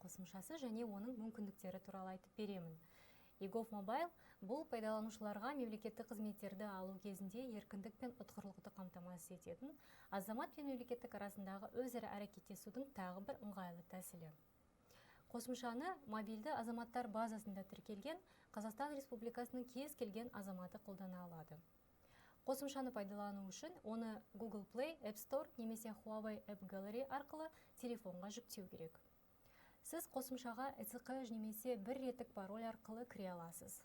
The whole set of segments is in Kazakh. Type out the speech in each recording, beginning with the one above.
қосымшасы және оның мүмкіндіктері туралы айтып беремін. eGov Mobile бұл пайдаланушыларға мемлекеттік қызметтерді алу кезінде еркіндік пен ұтқырлықты қамтамасыз ететін азамат пен мемлекеттік арасындағы өзара әрекеттесудің тағы бір ыңғайлы тәсілі. Қосымшаны мобильді азаматтар базасында тіркелген Қазақстан Республикасының кез келген азаматы қолдана алады. Қосымшаны пайдалану үшін оны Google Play, App Store немесе Huawei App Gallery арқылы телефонға жүктеу керек. Сіз қосымшаға ЭЦҚ немесе бір реттік пароль арқылы кіре аласыз.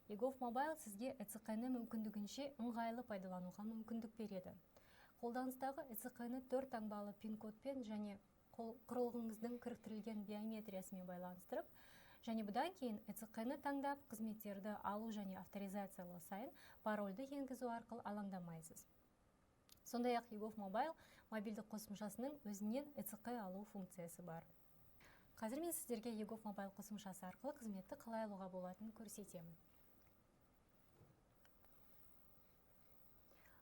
eGov Mobile сізге ЭЦҚ-ны мүмкіндігінше ыңғайлы пайдалануға мүмкіндік береді. Қолданыстағы ЭЦҚ-ны 4 таңбалы пин-кодпен және құрылғыңыздың кіріктірілген биометриясымен байланыстырып, және бұдан кейін ЭЦҚ-ны таңдап, қызметтерді алу және авторизациялау сайын парольді енгізу арқылы алаңдамайсыз. Сондай-ақ eGov Mobile мобильді қосымшасының өзінен ЭЦҚ алу функциясы бар. Қазір мен сіздерге eGov Mobile қосымшасы арқылы қызметті қалай алуға болатынын көрсетемін.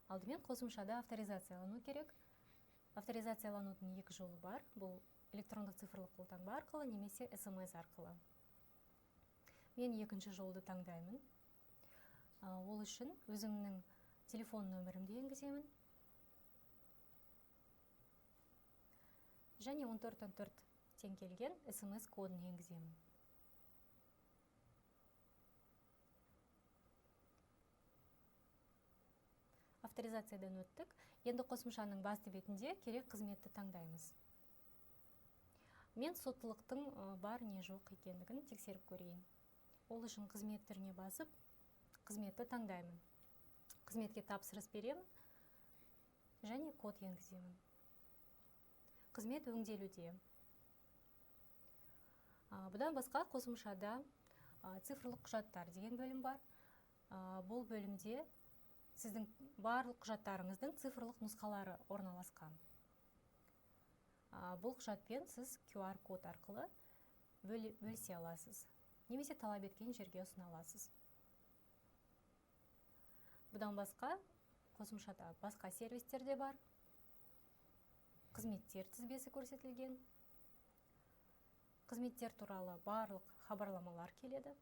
Алдымен қосымшада авторизациялану керек. Авторизацияланудың екі жолы бар. Бұл электрондық цифрлық қолтаңба арқылы немесе СМС арқылы. Мен екінші жолды таңдаймын. Ол үшін өзімнің телефон нөмірімді енгіземін. Және 14.14 тен келген СМС кодын енгіземін. Авторизациядан өттік. Енді қосымшаның басты бетінде керек қызметті таңдаймыз. Мен соттылықтың бар не жоқ екендігін тексеріп көрейін. Ол үшін қызмет түріне басып, қызметті таңдаймын. Қызметке тапсырыс беремін және код енгіземін. Қызмет өңделуде. Бұдан басқа қосымшада цифрлық құжаттар деген бөлім бар. Бұл бөлімде сіздің барлық құжаттарыңыздың цифрлық нұсқалары орналасқан. Бұл құжатпен сіз QR код арқылы бөлісе аласыз немесе талап еткен жерге ұсына аласыз. Бұдан басқа қосымшада басқа сервистер де бар. Қызметтер тізбесі көрсетілген. Қызметтер туралы барлық хабарламалар келеді.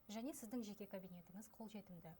Және сіздің жеке кабинетіңіз қолжетімді.